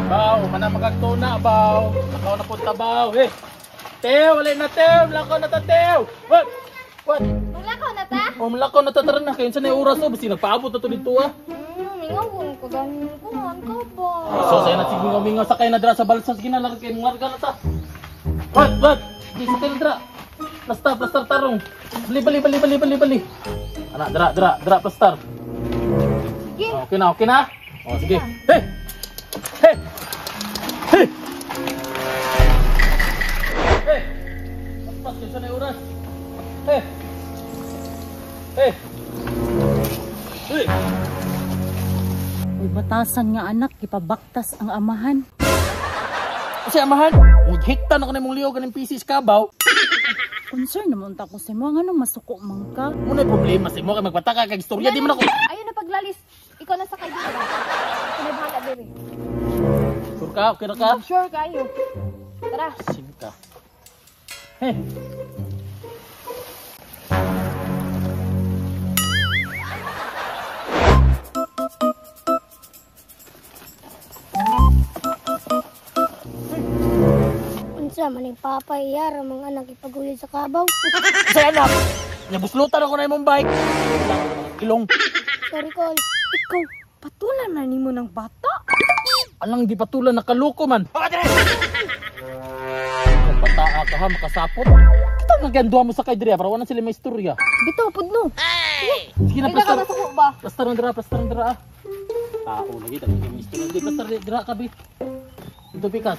Baw, mana magagtuna baw. Lakaw na punta baw. Hey. Teo, wala na teo, lakaw na ta teo. What? What? Maglakaw na ta? Oh, malakaw na ta tara na kay unsa na oras oh, basi nagpaabot na to dito ah. Mingaw ko ganin ko man ka ba? So saya na sige mingaw sakay na dira sa balsa sige na lang kay manglarga na ta. What? What? Di sakay na dira. Plastar, plastar tarong. Bali bali bali bali bali bali. Ana dira dira dira plastar. Sige. Oh, okay na, okay na. Oh, sige. Hey. Hey. Hey. Hey. Paspas kinsa na oras. Hey. Hey. Hey. Uy, batasan nga anak, ipabaktas ang amahan. Kasi amahan, hiktan ako na imong liog ganing pieces kabaw. Concern naman ta ko sa imo, nganong masuko man ka? Muna problema sa imo kay magpataka kag istorya di man ako. Ayaw na paglalis. Ikaw na sakay dito. Ako na bahala diri. Sure ka? Okay na ka? Sure kayo. Tara. Sin ka. Hey. Unsa man ning papa iyara mga anak ipagulid sa kabaw. Sa anak, nabuslutan ako na imong bike. Ilong. Sorry call. Ikaw, patulan na nimo ng bata. Alang di patulan nakaluko man. Kung bataa ka ha, makasapot. Kita nga ganduha mo sa kay diri para wala sila may istorya. Bitaw pud no. Sige na Ikaw ka plastar. masuko ba? Plastar na dira, plastar na dira ah. Tao lagi daghan kay may istorya. Di plastar dira ka bi. Dito pikas.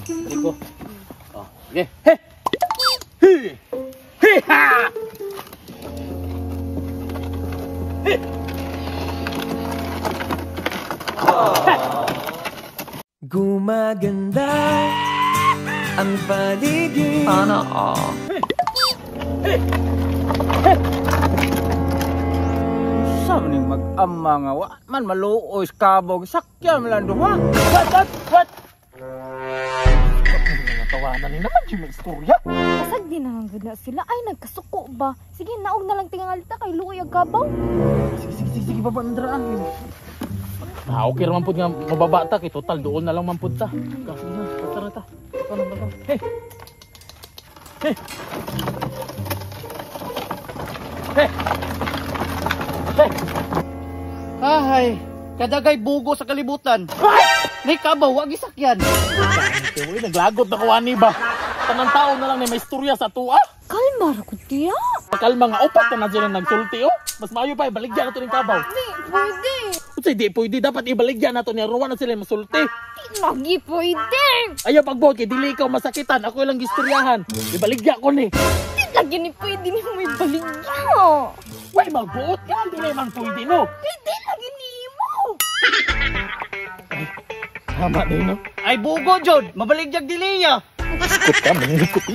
Dito. Oh, sige. He. He. He ha. He. Gumaganda ang paligid. Sana all. Sa maning mag-ama nga wa man maluoy sa kabog sakyan man lang duha. What? What? What? Natawanan ni naman yung may istorya. Kasag di na lang gud na sila. Ay, nagkasuko ba? Sige, naog na lang tingangalita kay luoy ang kabaw. Sige, sige, sige, sige, baba ng daraan. Ah, okay raman pud nga mababa ta kay total dool na lang man pud ta. Sige na, tara ta. Tara na, tara. Hey. Hey. Hey. Hey. Ahay, kadagay bugo sa kalibutan. Nay kabaw wa gisakyan. Uy, naglagot na ko ani ba? Tanang tao na lang ni may istorya sa tuwa. Kalma ra ko tiya. Kalma nga upat na sila nagsulti oh. Mas maayo pa ibaligya na to ning kabaw. Di pwede. Unsay di pwede, dapat ibaligya na to niya ruwan na sila masulti. Di lagi pwede. Ayaw pagbuot kay dili ikaw masakitan, ako ilang gistoryahan. Ibaligya ko ni. Di lagi ni pwede ni may baligya. Way magbuot ka, dili man pwede no. Di lagi nimo. Tama din no. Ay bugo jud, mabaligyag dili ya. Iskot ka, maningkot.